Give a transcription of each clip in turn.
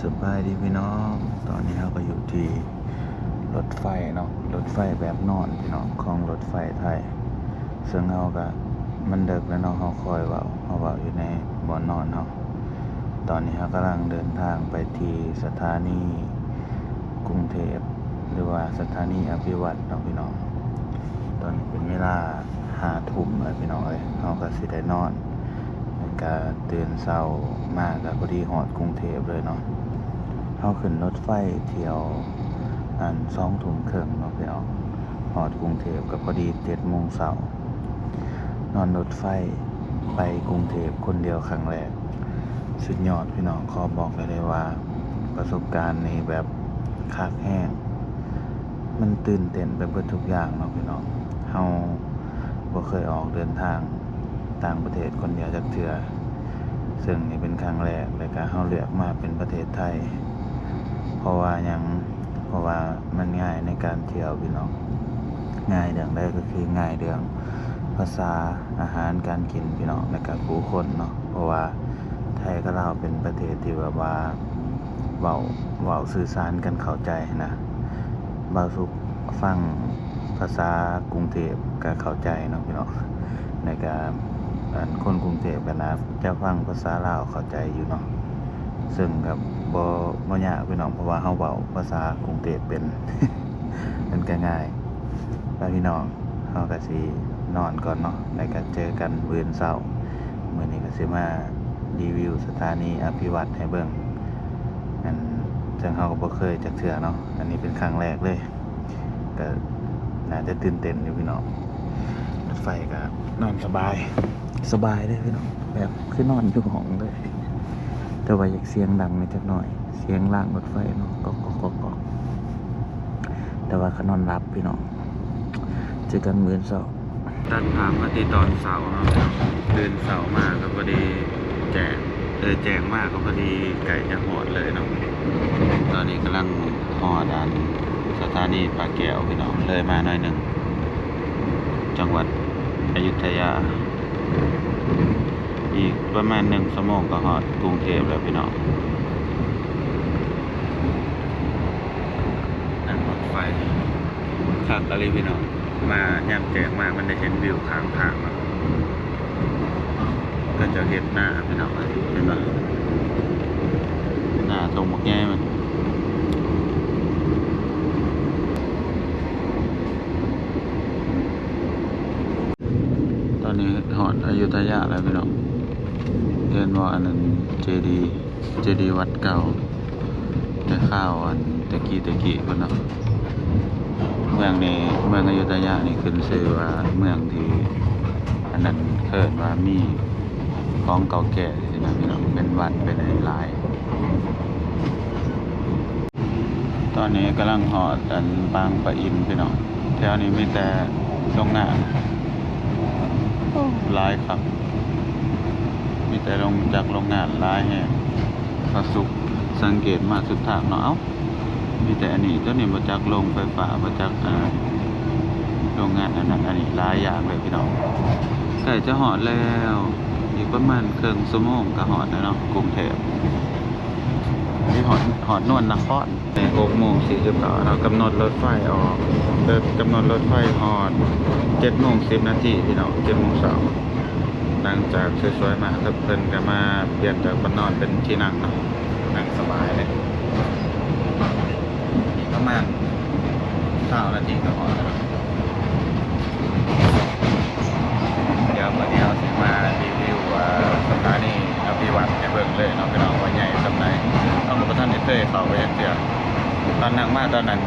ສະບາຍດີພີ່ນ້ອງ, ຕອນນີ້ເຮົາກໍຢູ່ທີ່ລົດໄຟເນາະ, ລົດໄຟແບບນອນພີ່ນ້ອງ, ຂອງລົດໄຟໄທ. ເຊິ່ງເຮົາກໍ ມັນເດິກແລ້ວເນາະ, ເຮົາຄ່ອຍເວົ້າ, ເຮົາເວົ້າຢູ່ໃນບ່ອນນອນເຮົາ. ຕອນນີ້ເຮົາກຳລັງເດີນທາງໄປທີ່ສະຖານີກຸງເທບ ຫຼືວ່າສະຖານີອະພິວັດເນາະພີ່ນ້ອງ. ຕອນນີ້ເປັນເວລາຫ້າທຸ່ມແລ້ວພີ່ນ້ອງເອີຍ, ເຮົາກໍຊິໄດ້ນອນ ແລ້ວກະຕື່ນເຊົ້າມາກະພໍດີຮອດກຸງເທບເລີຍເນາະ. ເຮົາຂຶ້ນລົດໄຟຖ້ຽວ ອັນ ສອງທຸ່ມເຄິ່ງເນາະພີ່ນ້ອງ, ຮອດກຸງເທບກະພໍດີເຈັດໂມງເຊົ້າ. ນອນລົດໄຟໄປກຸງເທບຄົນດຽວຄັ້ງແລກ, ສຸດຍອດພີ່ນ້ອງ, ຂໍບອກໄດ້ເລີຍວ່າປະສົບການນີ້ແບບຄັກແຮງ. ມັນຕື່ນເຕັ້ນໄປເບິດທຸກຢ່າງເນາະພີ່ນ້ອງ. ເຮົາບໍ່ເຄີຍອອກເດີນທາງຕ່າງປະເທດຄົນດຽວຈັກເທື່ອ, ເຊິ່ງນີ້ເປັນຄັ້ງແລກ, ແລ້ວກະເຮົາເລືອກມາເປັນປະເທດໄທ. ເພາະວ່າຫຍັງ? ເພາະວ່າມັນງ່າຍໃນການທ່ຽວພີ່ນ້ອງ. ງ່າຍເລື່ອງໃດ? ກໍຄືງ່າຍເລື່ອງພາສາ, ອາຫານການກິນພີ່ນ້ອງ, ແລ້ວກະຜູ້ຄົນເນາະ. ເພາະວ່າໄທກັບລາວເປັນປະເທດທີ່ແບບວ່າ ເວົ້າ ເວົ້າສື່ສານກັນເຂົ້າໃຈຫັ້ນນະ. ບ່າວສຸກຟັງພາສາກຸງເທບກະເຂົ້າໃຈເນາະພີ່ນ້ອງ, ແລ້ວກະ ອັນ ຄົນກຸງເທບກະໜ້າຈະຟັງພາສາລາວເຂົ້າໃຈຢູ່ເນາະ. ເຊິ່ງກະບໍ່ ບໍ່ຍາກພີ່ນ້ອງ, ເພາະວ່າເຮົາເວົ້າພາສາກຸງເທບເປັນ, ມັນກະງ່າຍ. ໄປພີ່ນ້ອງ, ເຮົາກະຊິນອນກ່ອນເນາະ, ແລ້ວກະເຈີກັນມື້ອື່ນເຊົ້າ. ມື້ນີ້ກໍຊິມາຣີວິວສະຖານີອະພິວັດໃຫ້ເບິ່ງ, ອັນ ເຊິ່ງເຮົາກໍບໍ່ເຄີຍຈັກເທື່ອເນາະ, ອັນນີ້ເປັນຄັ້ງແລກເລີຍ, ກໍໜ້າຈະຕື່ນເຕັ້ນຢູ່ພີ່ນ້ອງ. ລົດໄຟກໍນອນສະບາຍ, ສະບາຍເລີຍພີ່ນ້ອງ, ແບບຄືນອນຢູ່ຫ້ອງເລີຍ, ແຕ່ວ່າຢາກສຽງດັງແດ່ຈັກໜ້ອຍ, ສຽງລາງລົດໄຟເນາະ, ກອກໆໆໆ. ແຕ່ວ່າກໍນອນຫຼັບພີ່ນ້ອງ. ເຈີກັນມື້ອື່ນເຊົ້າ. ຕັດພາບມາທີ່ຕອນເຊົ້າເນາະ, ຕື່ນເຊົ້າມາກໍພໍດີແຈ້ງ, ເອີ ແຈ້ງມາກໍພໍດີໃກ້ຈະຮອດເລີຍເນາະ. ຕອນນີ້ກຳລັງຮອດ ອັນ ສະຖານີພະແກ້ວພີ່ນ້ອງ, ເລີຍມາໜ້ອຍໜຶ່ງ ຈັງຫວັດອະຍຸດທະຍາ. ອີກປະມານໜຶ່ງຊົ່ວໂມງກໍຮອດກຸງເທບແລ້ວພີ່ນ້ອງ. ນັ່ງລົດໄຟຄັກອີ່ຫຼີພີ່ນ້ອງ, ມາຍາມແຈ້ງມາມັນໄດ້ເຫັນວິວຂ້າງທາງເນາະ. ເຂົາເຈົ້າເຮັດນາພີ່ນ້ອງເອີຍ, ເຫັນບໍ່? ນາທົ່ງບັກໃຫຍ່ມັນ. ຕອນນີ້ຮອດອະຍຸດທະຍາແລ້ວພີ່ນ້ອງ, ເຫັນບໍ່ ອັນນັ້ນ ເຈດີ ເຈດີວັດເກົ່າ, ແຕ່ຄາວ ອັນ ແຕ່ກີ້ແຕ່ກີ້ພຸ້ນເນາະ. ເມືອງນີ້ ເມືອງອະຍຸດທະຍານີ້ຂຶ້ນຊື່ວ່າເມືອງທີ່ ອັນນັ້ນ ເອີ້ນວ່າມີຂອງເກົ່າແກ່ຊີ້ນະພີ່ນ້ອງ, ເປັນວັດເປັນຫຍັງຫຼາຍ. ຕອນນີ້ກຳລັງຮອດ ອັນ ບາງປະອິນພີ່ນ້ອງ, ແຖວນີ້ມີແຕ່ໂຮງງານ ໂອ້ ຫຼາຍຄັກ, ມີແຕ່ໂຮງຈັກໂຮງງານຫຼາຍແຮງ. ພະສຸກສັງເກດມາສຸດທາງເນາະ, ເອົ້າ ມີແຕ່ອັນນີ້ ຕົວນີ້ບໍ່ຈັກໂຮງໄຟຟ້າ ບໍ່ຈັກ ອ່າ ໂຮງງານອັນນັ້ນອັນນີ້ ຫຼາຍຢ່າງເລີຍພີ່ນ້ອງ. ໃກ້ຈະຮອດແລ້ວ, ອີກປະມານເຄິ່ງຊົ່ວໂມງກໍຮອດແລ້ວເນາະ ກຸງເທບ. ນີ້ຮອດ ຮອດນວນນະຄອນ. ຫົກໂມງສີ່ສິບເກົ້າເນາະ, ກຳນົດລົດໄຟອອກ ເອີ ກຳນົດລົດໄຟຮອດເຈັດໂມງສິບນາທີພີ່ນ້ອງ, ເຈັດໂມງເຊົ້າ. ຫຼັງຈາກສວຍໆມາ ເພິ່ນກໍມາປ່ຽນຈາກບ່ອນນອນເປັນທີ່ນັ່ງເນາະ, ນັ່ງສະບາຍເລີຍ. ປະມານຊາວນາທີກໍຮອດແລ້ວເນາະ. ດຽວມື້ນີ້ເຮົາຊິມາຣີວິວ ອ່າ ສະຖານີອະພິວັດໃຫ້ເບິ່ງເລີຍເນາະພີ່ນ້ອງ ວ່າໃຫຍ່ສ່ຳໃດ. ເຮົາກໍບໍ່ທັນໄດ້ເຄີຍເຂົ້າໄປຈັກເທື່ອ. ຕອນນັ່ງມາຕອນນັ້ນ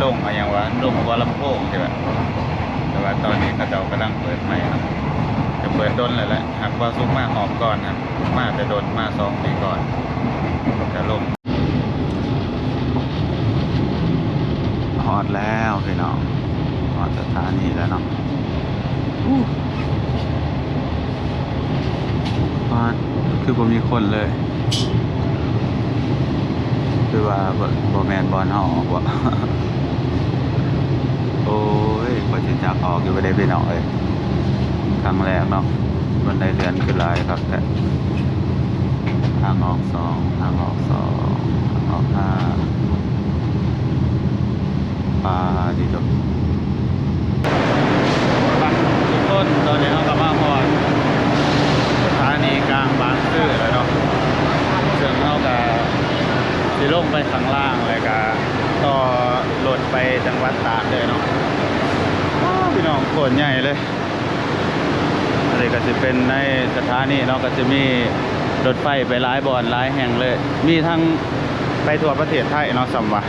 ລົງ ອາ ຫຍັງວະ ລົງຫົວລຳໂພງຊີ້ແຫຼະ, ແຕ່ວ່າຕອນນີ້ເຂົາເຈົ້າກຳລັງເປີດໃໝ່ເນາະ. ກໍເປີດດົນແລ້ວແຫຼະ, ຫາກວ່າສຸກມາຮອບກ່ອນນະ, ມາແຕ່ດົນ ມາສອງປີກ່ອນ ກໍລົງ. ຮອດແລ້ວພີ່ນ້ອງ, ຮອດສະຖານີແລ້ວເນາະ. ປາດ ຄືບໍ່ມີຄົນເລີຍ, ຄືວ່າບໍ່ ບໍ່ແມ່ນບ່ອນເຮົາອອກບໍ? ໂອ້ຍ ກວ່າຊິຈັກອອກຢູ່ໄປເດ້ພີ່ນ້ອງເອີຍ, ຄັ້ງແລກເນາະ. ບັນໄດເລື່ອນຄືຫຼາຍຄັກແທ້. ທາງອອກສອງ ທາງອອກສອງ. ລົງໄປຂ້າງລ່າງ ແລ້ວກະຕໍ່ລົດໄປຈັງຫວັດຕາກເລີຍເນາະ. ວ້າວ ພີ່ນ້ອງ ໂຄດໃຫຍ່ເລີຍ. ອັນນີ້ກໍຊິເປັນໃນສະຖານີເນາະ ກໍຊິມີລົດໄຟໄປຫຼາຍບ່ອນຫຼາຍແຫ່ງເລີຍ ມີທັງໄປທົ່ວປະເທດໄທເນາະ ສ່ຳວ່າ.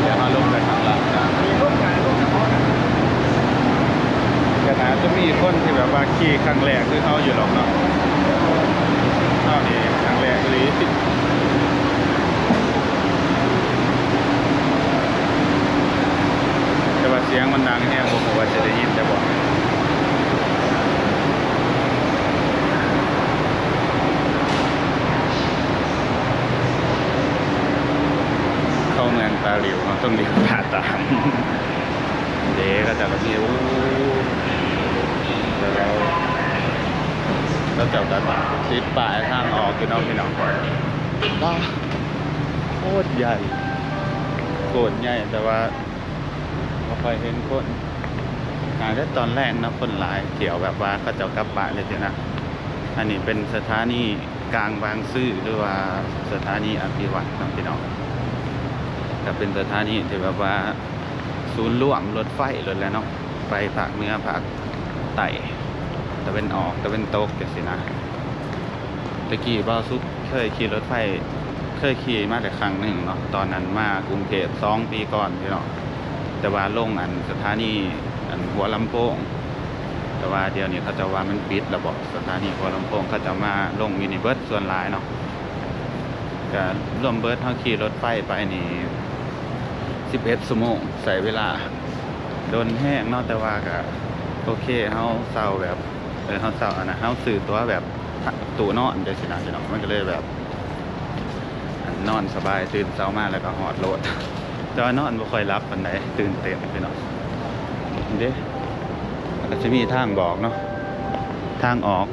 ດຽວເຮົາລົງໄປຂ້າງລ່າງ ກໍໜ້າຈະມີຄົນທີ່ແບບວ່າຂີ່ຄັ້ງແລກຄືເຮົາຢູ່ດອກເນາະ. ເຮົານີ້ຄັ້ງແລກອີ່ຫຼີ ແຕ່ວ່າສຽງມັນດັງແຮງ ບໍ່ຮູ້ວ່າຊິໄດ້ຍິນໄດ້ບໍ່. ເຂົ້າເມືອງຕາຫຼິວເນາະ ຕ້ອງຫຼິວຕາຕາມເດ້. ເຂົາເຈົ້າກໍມີ ໂອ້ ແລ້ວ ແລ້ວເຂົາເຈົ້າກໍຕິດປ້າຍທາງອອກຢູ່ເນາະ ພີ່ນ້ອງ. ວ້າວ ໂຄດໃຫຍ່ ໂຄດໃຫຍ່ ແຕ່ວ່າບໍ່ຄ່ອຍເຫັນຄົນ. ໜ້າຈະຕອນແລງເນາະ ຄົນຫຼາຍ ທ່ຽວແບບວ່າເຂົາເຈົ້າກັບບ້ານແລ້ວຊີ້ນະ. ອັນນີ້ເປັນສະຖານີກາງບາງຊື່ ຫຼືວ່າສະຖານີອະພິວັດເນາະ ພີ່ນ້ອງ. ກໍເປັນສະຖານີທີ່ແບບວ່າສູນລວມລົດໄຟໂລດແຫຼະເນາະ ໄປພາກເໜືອ ພາກໃຕ້ ຕາເວັນອອກ ຕາເວັນຕົກ ຈັ່ງຊີ້ນະ. ແຕ່ກີ້ບ່າວສຸກເຄີຍຂີ່ລົດໄຟ ເຄີຍຂີ່ມາແຕ່ຄັ້ງໜຶ່ງເນາະ ຕອນນັ້ນມາກຸງເທບສອງປີກ່ອນພີ່ນ້ອງ. ແຕ່ວ່າລົງອັນສະຖານີອັນຫົວລຳໂພງ ແຕ່ວ່າດຽວນີ້ເຂົາເຈົ້າວ່າມັນປິດແລ້ວບໍ ສະຖານີຫົວລຳໂພງ ເຂົາເຈົ້າມາລົງຢູ່ນີ້ເບິດສ່ວນຫຼາຍເນາະ. ກະລວມເບິດເຮົາຂີ່ລົດໄຟໄປນີ້ສິບເອັດຊົ່ວໂມງ ໃຊ້ເວລາດົນແຮງເນາະ ແຕ່ວ່າກະໂອເຄ ເຮົາເຊົ່າແບບ ເອີ ເຮົາເຊົ່າອັນນັ້ນ ເຮົາຊື້ຕົ໋ວແບບ ຕູ້ນອນຈັ່ງຊີ້ນະພີ່ນ້ອງ ມັນກໍເລີຍແບບ ອັນ ນອນສະບາຍ ຕື່ນເຊົ້າມາແລ້ວກໍຮອດໂລດ. ແຕ່ວ່ານອນບໍ່ຄ່ອຍຫຼັບປານໃດ ຕື່ນເຕັ້ນພີ່ນ້ອງ. ເດ້ ແລ້ວກໍຊິມີທາງບອກເນາະ ທາງອອກ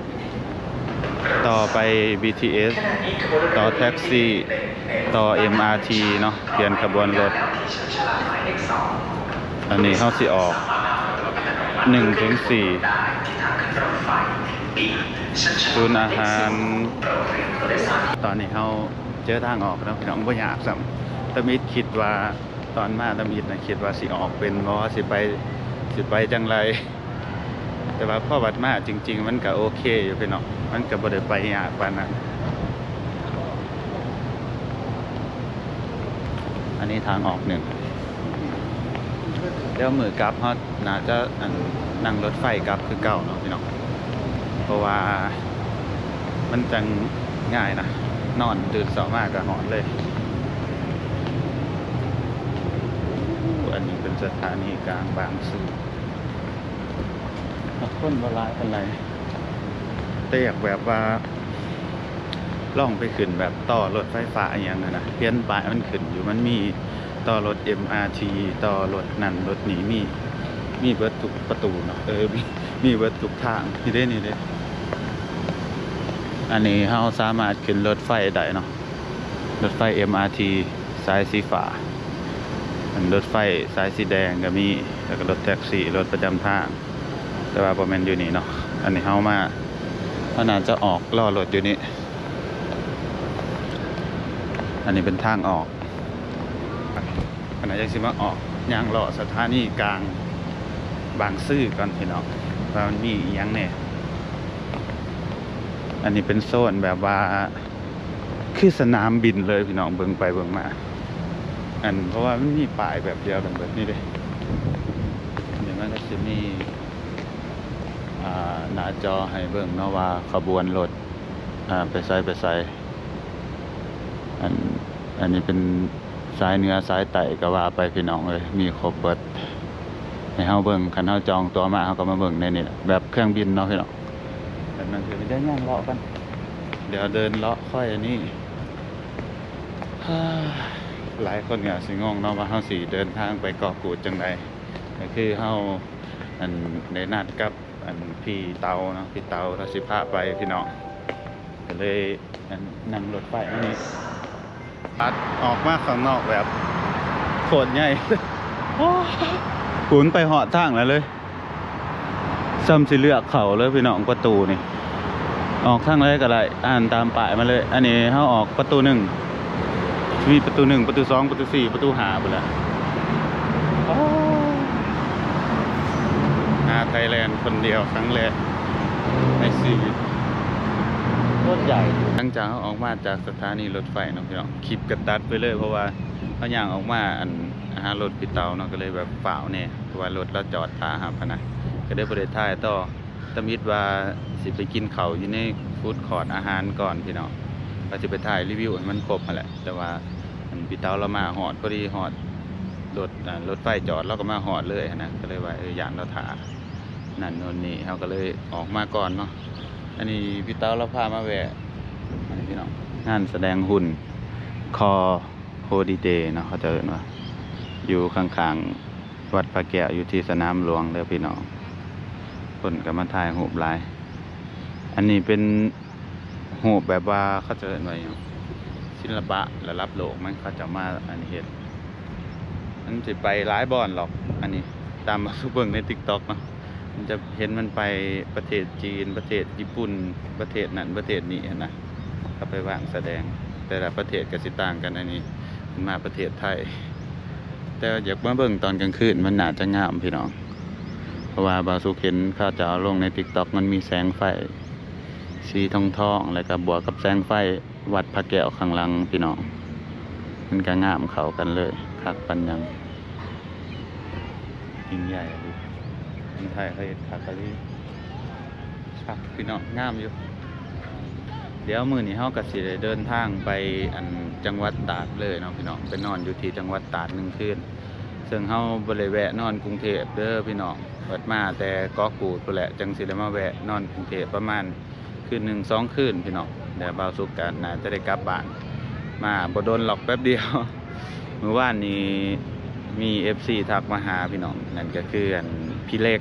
ຕໍ່ໄປບີທີເອສ ຕໍ່ແທັກຊີ ຕໍ່ເອັມອາທີເນາະ ປ່ຽນຂະບວນລົດ. ອັນນີ້ເຮົາຊິອອກໜຶ່ງເຖິງສີ່ ສູນອາຫານ. ຕອນນີ້ເຮົາເຈີທາງອອກແລ້ວພີ່ນ້ອງ ບໍ່ຍາກຊ້ຳ. ຕຳອິດຄິດວ່າ ຕອນມາຕຳອິດນະ ຄິດວ່າຊິອອກເປັນບໍ່ ຊິໄປ ຊິໄປຈັ່ງໃດ. ແຕ່ວ່າພໍບັດມາຈິງໆ ມັນກະໂອເຄຢູ່ພີ່ນ້ອງ ມັນກະບໍ່ໄດ້ໄປຍາກປານນັ້ນ. ອັນນີ້ທາງອອກໜຶ່ງ ແລ້ວມື້ກັບເຮົາໜ້າຈະ ອັນ ນັ່ງລົດໄຟກັບຄືເກົ່າເນາະພີ່ນ້ອງ ເພາະວ່າມັນຈັ່ງງ່າຍນະ ນອນຕື່ນເຊົ້າມາກະຮອດເລີຍ. ອັນນີ້ເປັນສະຖານີກາງບາງຊື່ ຄົນບໍ່ຫຼາຍປານໃດ ແຕ່ຢາກແບບວ່າລອງໄປຂຶ້ນແບບຕໍ່ລົດໄຟຟ້າອີ່ຫຍັງຫັ້ນນະ ເຫັນປ້າຍມັນຂຶ້ນຢູ່ ມັນມີຕໍ່ລົດເອັມອາທີ ຕໍ່ລົດນັ້ນລົດນີ້ ມີ ມີເບິດທຸກປະຕູເນາະ ເອີ ມີ ມີເບິດທຸກທາງ. ນີ້ເດ້ ນີ້ເດ້ ອັນນີ້ເຮົາສາມາດຂຶ້ນລົດໄຟໄດ້ເນາະ ລົດໄຟເອັມອາທີ ສາຍສີຟ້າ ອັນລົດໄຟສາຍສີແດງກໍມີ ແລ້ວກໍລົດແທັກຊີ ລົດປະຈຳທາງ ແຕ່ວ່າບໍ່ແມ່ນຢູ່ນີ້ເນາະ. ອັນນີ້ເຮົາມາ ເຮົາໜ້າຈະອອກລໍລົດຢູ່ນີ້ ອັນນີ້ເປັນທາງອອກ. ອັນນີ້ຈັ່ງຊິມາອອກຍ່າງເລາະສະຖານີກາງບາງຊື່ກ່ອນພີ່ນ້ອງ ວ່າມັນມີອີ່ຫຍັງແດ່. ອັນນີ້ເປັນໂຊນແບບວ່າ ຄືສະໜາມບິນເລີຍພີ່ນ້ອງ ເບິ່ງໄປເບິ່ງມາ ອັນ ເພາະວ່າມັນມີປ້າຍແບບດຽວກັນເບິດນີ້ເດ້. ນີ້ມັນກໍຊິມີ ອ່າ ໜ້າຈໍໃຫ້ເບິ່ງເນາະວ່າຂະບວນລົດ ອ່າ ໄປໃສໄປໃສ. ອັນ ອັນນີ້ເປັນສາຍເໜືອສາຍໃຕ້ກໍວ່າໄປພີ່ນ້ອງເອີຍ ມີຄົບເບິດ ໃຫ້ເຮົາເບິ່ງ. ຄັນເຮົາຈອງຕົ໋ວມາ ເຮົາກໍມາເບິ່ງໃນນີ້ແຫຼະ ແບບເຄື່ອງບິນເນາະພີ່ນ້ອງ. ແບບນັ້ນຄືໄດ້ຍ່າງເລາະກັນ ດຽວເດີນເລາະຄ່ອຍອັນນີ້. ຫຼາຍຄົນກໍອາດຊິງົງເນາະວ່າເຮົາຊິເດີນທາງໄປເກາະກູດຈັ່ງໃດ ກໍຄືເຮົາ ອັນ ໄດ້ນັດກັບ ອັນ ພີ່ເຕົາເນາະ ພີ່ເຕົາລາວຊິພາໄປພີ່ນ້ອງ ກໍເລີຍ ອັນ ນັ່ງລົດໄຟມານີ້. ອອກມາຂ້າງນອກແບບໂຄດໃຫຍ່ ໂອ້ ພຸ້ນໄປຮອດທາງນັ້ນເລີຍ. ສ່ຳຊິເລືອກເຂົ້າເລີຍພີ່ນ້ອງ ປະຕູນີ້ ອອກທາງໃດກໍໄດ້ ອ່ານຕາມປ້າຍມາເລີຍ. ອັນນີ້ເຮົາອອກປະຕູໜຶ່ງ ມີປະຕູໜຶ່ງ ປະຕູສອງ ປະຕູສີ່ ປະຕູຫ້າພຸ້ນແຫຼະ. ມາໄທແລນຄົນດຽວຄັ້ງແລກໃນຊີວິດ ໂຄດໃຫຍ່. ຫຼັງຈາກເຮົາອອກມາຈາກສະຖານີລົດໄຟເນາະພີ່ນ້ອງ ຄລິບກໍຕັດໄປເລີຍ ເພາະວ່າເຮົາຍ່າງອອກມາ ອັນ ຫາລົດພີ່ເຕົາເນາະ ກໍເລີຍແບບຟ້າວແດ່ ເພາະວ່າລົດລາວຈອດຖ້າຮັບຫັ້ນນະ ກໍເລີຍບໍ່ໄດ້ຖ່າຍຕໍ່. ທຳອິດວ່າຊິໄປກິນເຂົ້າຢູ່ໃນຟູດຄອດອາຫານກ່ອນພີ່ນ້ອງ ວ່າຊິໄປຖ່າຍຣີວິວໃຫ້ມັນຄົບຫັ້ນແຫຼະ. ແຕ່ວ່າອັນ ພີ່ເຕົາລາວມາຮອດ ພໍດີຮອດລົດ ອ່າ ລົດໄຟຈອດ ລາວກໍມາຮອດເລີຍຫັ້ນນະ ກໍເລີຍວ່າ ເອີ ຢ້ານລາວຖ້ານັ້ນໂນ່ນນີ້ ເຮົາກໍເລີຍອອກມາກ່ອນເນາະ. ອັນນີ້ພີ່ເຕົາລາວພາມາແວະ ອັນນີ້ພີ່ນ້ອງ ງານສະແດງຫຸ່ນ Car Holiday ເນາະ ເຂົາເຈົ້າເອີ້ນວ່າ ຢູ່ຂ້າງໆ ວັດພະແກ້ວ ຢູ່ທີ່ສະໜາມຫຼວງເດີພີ່ນ້ອງ. ຄົນກໍມາຖ່າຍຮູບຫຼາຍ. ອັນນີ້ເປັນຮູບແບບວ່າ ເຂົາເຈົ້າເອີ້ນວ່າຫຍັງ ສິລະປະລະດັບໂລກມັນ ເຂົາເຈົ້າມາອັນເຮັດ. ມັນຊິໄປຫຼາຍບ່ອນຫຼອກ ອັນນີ້ ຕາມມາສູ່ເບິ່ງໃນ TikTok ເນາະ. ມັນຈະເຫັນມັນໄປປະເທດຈີນ ປະເທດຍີ່ປຸ່ນ ປະເທດນັ້ນປະເທດນີ້ຫັ້ນນະ ກໍໄປວາງສະແດງ. ແຕ່ລະປະເທດກໍຊິຕ່າງກັນ. ອັນນີ້ເພິ່ນມາປະເທດໄທ ແຕ່ຢາກມາເບິ່ງຕອນກາງຄືນ ມັນໜ້າຈະງາມພີ່ນ້ອງ ເພາະວ່າບ່າວສຸກເຫັນເຂົາເຈົ້າເອົາລົງໃນ TikTok ມັນມີແສງໄຟສີທອງໆ ແລ້ວກໍບວກກັບແສງໄຟ ວັດພະແກ້ວຂ້າງຫຼັງພີ່ນ້ອງ ມັນກະງາມເຂົ້າກັນເລີຍ ຄັກປານຫຍັງ. ຍິ່ງໃຫຍ່ອີ່ຫຼີ ຄົນໄທເຂົາເຮັດຄັກອີ່ຫຼີ ຄັກພີ່ນ້ອງ ງາມຢູ່. ດຽວມື້ນີ້ເຮົາກະຊິໄດ້ເດີນທາງໄປ ອັນ ຈັງຫວັດຕາກເລີຍເນາະພີ່ນ້ອງ ໄປນອນຢູ່ທີ່ຈັງຫວັດຕາກໜຶ່ງຄືນ. ເຊິ່ງເຮົາບໍ່ໄດ້ແວະນອນກຸງເທບເດີພີ່ນ້ອງ ເພິ່ນມາແຕ່ເກາະກູດພຸ້ນແຫຼະ ຈຶ່ງຊິໄດ້ມາແວະນອນກຸງເທບປະມານ ຄືນໜຶ່ງສອງຄືນພີ່ນ້ອງ ແລ້ວບ່າວສຸກກໍໜ້າຈະໄດ້ກັບບ້ານ ມາບໍ່ດົນຫຼອກ ແປັບດຽວ. ມື້ວານນີ້ມີເອັຟຊີທັກມາຫາພີ່ນ້ອງ ນັ້ນກໍຄືອັນ ພີ່ເລັກ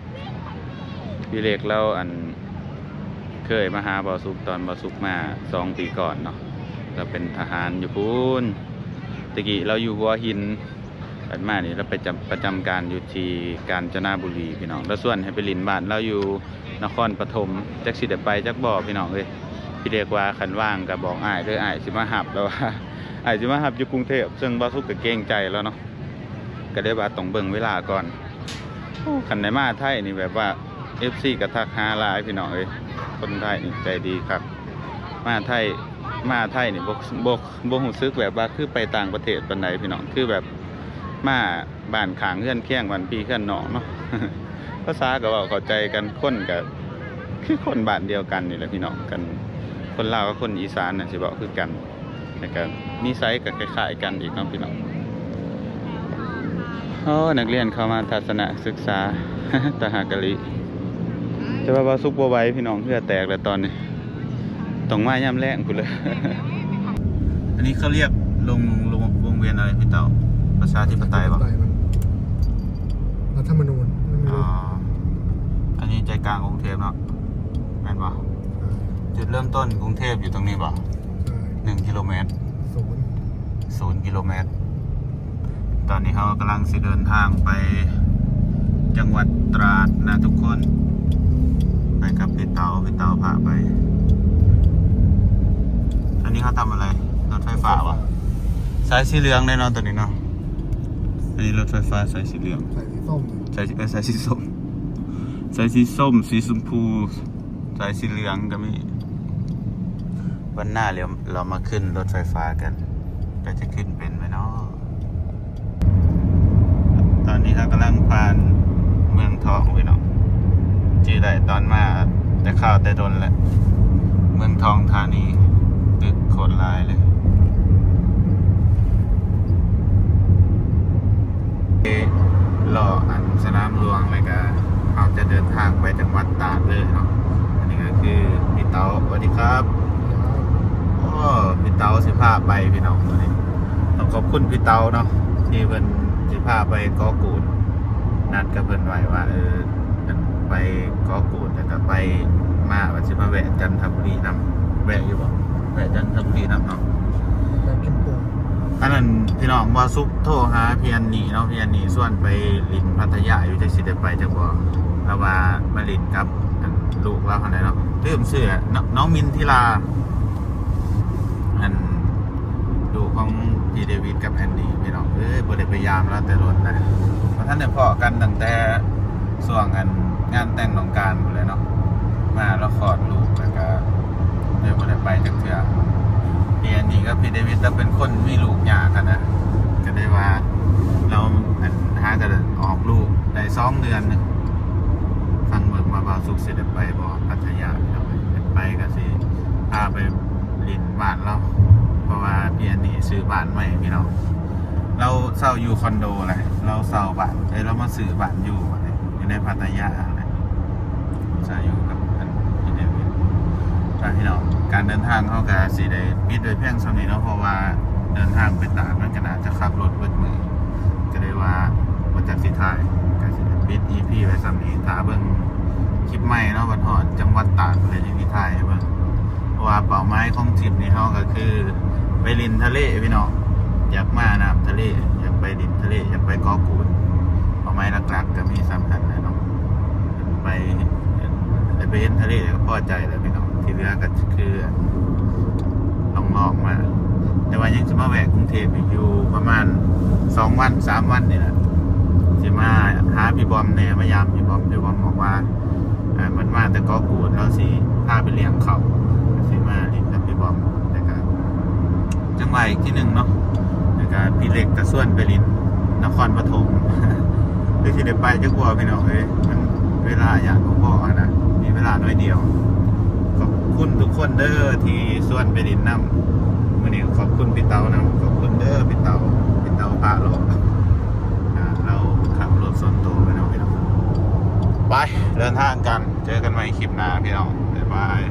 ພີ່ເລັກລາວ ອັນ ເຄີຍມາຫາບ່າວສຸກຕອນບ່າວສຸກມາສອງປີກ່ອນເນາະ ລາວເປັນທະຫານຢູ່ພຸ້ນ. ແຕ່ກີ້ລາວຢູ່ຫົວຫີນ ບັດມານີ້ລາວໄປຈຳ ປະຈຳການຢູ່ທີ່ການຈະນະບູລີພີ່ນ້ອງ. ລາວຊວນໃຫ້ໄປຫຼິ້ນບ້ານລາວຢູ່ນະຄອນປະຖົມ ຈັກຊິໄດ້ໄປຈັກບໍ່ພີ່ນ້ອງເອີຍ. ພີ່ເລັກວ່າຄັນວ່າງກໍບອກອ້າຍເດີ ອ້າຍຊິມາຮັບ ລາວວ່າ ອ້າຍຊິມາຮັບຢູ່ກຸງເທບ ເຊິ່ງບ່າວສຸກກໍເກງໃຈລາວເນາະ ກໍເລີຍວ່າຕ້ອງເບິ່ງເວລາກ່ອນ. ໂອ້ ຄັນໄດ້ມາໄທນີ້ແບບວ່າ ເອັຟຊີກໍທັກຫາຫຼາຍພີ່ນ້ອງເອີຍ ຄົນໄທນີ້ໃຈດີຄັກ. ມາໄທ ມາໄທນີ້ບໍ່ ບໍ່ ບໍ່ຮູ້ສຶກແບບວ່າຄືໄປຕ່າງປະເທດປານໃດພີ່ນ້ອງ ຄືແບບມາບ້ານຂ້າງເຮືອນຄຽງ ບ້ານພີ່ເຮືອນນ້ອງເນາະ. ພາສາກໍເວົ້າເຂົ້າໃຈກັນ ຄົນກໍຄືຄົນບ້ານດຽວກັນນີ້ແຫຼະພີ່ນ້ອງ. ກັນ ຄົນລາວກັບຄົນອີສານນະຊິເວົ້າຄືກັນ ແລ້ວກໍນິໄສກໍຄ້າຍໆກັນອີກເນາະພີ່ນ້ອງ. ໂອ້ ນັກຮຽນເຂົ້າມາທັດສະນະສຶກສາ ຕາຫາກກະລິ. ແຕ່ວ່າບ່າວສຸກບໍ່ໄຫວພີ່ນ້ອງ ເຫື່ອແຕກແລ້ວຕອນນີ້ ຕ້ອງມາຍາມແລງພຸ້ນເລີຍ. ອັນນີ້ເຂົາຮຽກລົງ ລົງ ວົງວຽນອະໄລພີ່ເຕົາ? ປະຊາທິປະໄຕບໍ່? ປະຊາທິປະໄຕມັນ ລັດຖະທຳມະນູນ ມັນມີ ອໍ ອັນນີ້ໃຈກາງກຸງເທບເນາະ ແມ່ນບໍ່? ອ່າ ຈຸດເລີ່ມຕົ້ນກຸງເທບຢູ່ຕົງນີ້ບໍ່? ໃຊ່ ໜຶ່ງກິໂລແມັດ ສູນ ສູນກິໂລແມັດ. ຕອນນີ້ເຮົາກຳລັງຊິເດີນທາງໄປຈັງຫວັດຕາດນະທຸກຄົນ ໄປກັບພີ່ເຕົາ ພີ່ເຕົາພາໄປ. ອັນນີ້ເຂົາທຳອະໄລ? ລົດໄຟຟ້າບໍ່? ສາຍສີເຫຼືອງເດ້ເນາະ ຕົວນີ້ເນາະ. ອັນນີ້ລົດໄຟຟ້າສາຍສີເຫຼືອງ ສາຍສີສົ້ມ ສາຍສີ ເອີ ສາຍສີສົ້ມ ສາຍສີສົ້ມ ສີຊົມພູ ສາຍສີເຫຼືອງກໍມີ. ວັນໜ້າລາວ ລາວມາຂຶ້ນລົດໄຟຟ້າກັນ ກໍຈະຂຶ້ນເປັນໄໝເນາະ? ຕອນນີ້ເຮົາກຳລັງຜ່ານເມືອງທອງພີ່ນ້ອງ ຈື່ໄດ້ຕອນມາແຕ່ຄາວແຕ່ດົນແຫຼະ ເມືອງທອງທານີ ຕຶກໂຄດຫຼາຍເລີຍ. ເລາະອັນສະໜາມຫຼວງ ແລ້ວກະເຮົາຈະເດີນທາງໄປຈັງຫວັດຕາກເລີຍເນາະ. ອັນນີ້ກໍຄືພີ່ເຕົາ ສະຫວັດດີຄັບ. ໂອ້ ພີ່ເຕົາຊິພາໄປພີ່ນ້ອງ ມື້ນີ້ຕ້ອງຂອບຄຸນພີ່ເຕົາເນາະ ທີ່ເພິ່ນຊິພາໄປເກາະກູດ ນັດກັບເພິ່ນໄວ້ວ່າ ເອີ ໄປເກາະກູດ ແລ້ວກໍໄປ ມາວ່າຊິມາແວະຈັນທະບູລີນຳ ແວະຢູ່ບໍ່? ແວະຈັນທະບູລີນຳເນາະ. ແວະເປັນໂຕ ອັນນັ້ນພີ່ນ້ອງ ບ່າວສຸກໂທຫາພີ່ອັນນີ້ເນາະ ພີ່ອັນນີ້ຊວນໄປຫຼິ້ນພັດທະຍາຢູ່ ຈັກຊິໄດ້ໄປຈັກບໍ່. ລາວວ່າມາຫຼິ້ນກັບອັນ ລູກລາວຫັ້ນແຫຼະເນາະ ລືມຊື່ ນ- ນ້ອງມິນທິລາ ອັນ ລູກຂອງພີ່ເດວິດກັບແອນດີ ພີ່ນ້ອງເອີຍ ບໍ່ໄດ້ໄປຢາມລາວແຕ່ດົນນະ ບໍ່ທັນໄດ້ພໍ້ກັນຕັ້ງແຕ່ຊ່ວງ ອັນ ງານແຕ່ງນ້ອງການພຸ້ນແຫຼະເນາະ ມາລາວຄອດລູກ ແລ້ວກະເລີຍບໍ່ໄດ້ໄປຈັກເທື່ອ ພີ່ແອນດີກັບພີ່ເດວິດລາວເປັນຄົນມີລູກຍາກຫັ້ນນະ ກະໄດ້ວ່າລາວ ອັນ ຫາກະອອກລູກໄດ້ສອງເດືອນໜຶ່ງ ຟັງເບິ່ງວ່າບ່າວສຸກຊິໄດ້ໄປບໍ່ ພັດທະຍາ ພີ່ນ້ອງເອີຍ ໄປກະຊິພາໄປຫຼິ້ນບ້ານລາວ ເພາະວ່າພີ່ແອນດີຊື້ບ້ານໃໝ່ ພີ່ນ້ອງ ລາວເຊົ່າຢູ່ຄອນໂດແຫຼະ ລາວເຊົ່າບ້ານ ເອີຍ ລາວມາຊື້ບ້ານຢູ່ ຢູ່ໃນພັດທະຍາຫັ້ນແຫຼະ ເຊົ່າຢູ່ກັບ ອັນ ພີ່ເດວິດ ພີ່ນ້ອງ ການເດີນທາງເຮົາກະຊິໄດ້ປິດໄວ້ພຽງສ່ຳນີ້ເນາະ ເພາະວ່າເດີນທາງໄປຕາດ ມັນກະໜ້າຈະຂັບລົດເບິດມື້ ກະເລີຍວ່າບໍ່ຈັກຊິຖ່າຍ ກະຊິໄດ້ປິດອີພີໄວ້ສ່ຳນີ້ ຖ້າເບິ່ງຄລິບໃໝ່ເນາະ ບັດຮອດຈັງຫວັດຕາກ ກະເລີຍຊິຖ່າຍໃຫ້ເບິ່ງ ເພາະວ່າເປົ້າໝາຍຂອງທຣິບນີ້ເຮົາກະຄືໄປຫຼິ້ນທະເລ ພີ່ນ້ອງ ຢາກມານ້ຳທະເລ ຢາກໄປຫຼິ້ນທະເລ ຢາກໄປເກາະກູດ ເປົ້າໝາຍຫຼັກໆກະມີສ່ຳນັ້ນແຫຼະເນາະ ໄປ ໄດ້ໄປເຫັນທະເລກະພໍໃຈແລ້ວ ພີ່ນ້ອງ ທີ່ເຫຼືອກະຄື ລອງໆມາ ແຕ່ວ່າຍັງຊິມາແວະກຸງເທບອີກຢູ່ປະມານສອງວັນສາມວັນນີ້ແຫຼະ ຊິມາຫາພີ່ບອມແດ່ ມາຢາມພີ່ບອມ ພີ່ບອມບອກວ່າ ອ່າ ມັນມາແຕ່ເກາະກູດ ລາວຊິພາໄປລ້ຽງເຂົ້າ ຊິມາຫຼິ້ນກັບພີ່ບອມ ແລ້ວກະຈັ່ງວ່າອີກທີໜຶ່ງເນາະ ແລ້ວກະພີ່ເລັກກະຊວນໄປຫຼິ້ນນະຄອນປະຖົມ ຫຼືຊິໄດ້ໄປຈັກບໍ່ ພີ່ນ້ອງເອີຍ ມັນເວລາຢາກບໍ່ພໍຫັ້ນນະ ມີເວລາໜ້ອຍດຽວ ຂອບຄຸນທຸກຄົນເດີທີ່ຊວນໄປຫຼິ້ນນຳ ມື້ນີ້ຂອບຄຸນພີ່ເຕົານຳ ຂອບຄຸນເດີພີ່ເຕົາ ພີ່ເຕົາພາເລາະ ອ່າ ລາວຂັບລົດສ່ວນໂຕໄປເນາະ ພີ່ນ້ອງ ໄປ ເດີນທາງກັນ ເຈີກັນໃໝ່ຄລິບໜ້າ ພີ່ນ້ອງ ບາຍບາຍ.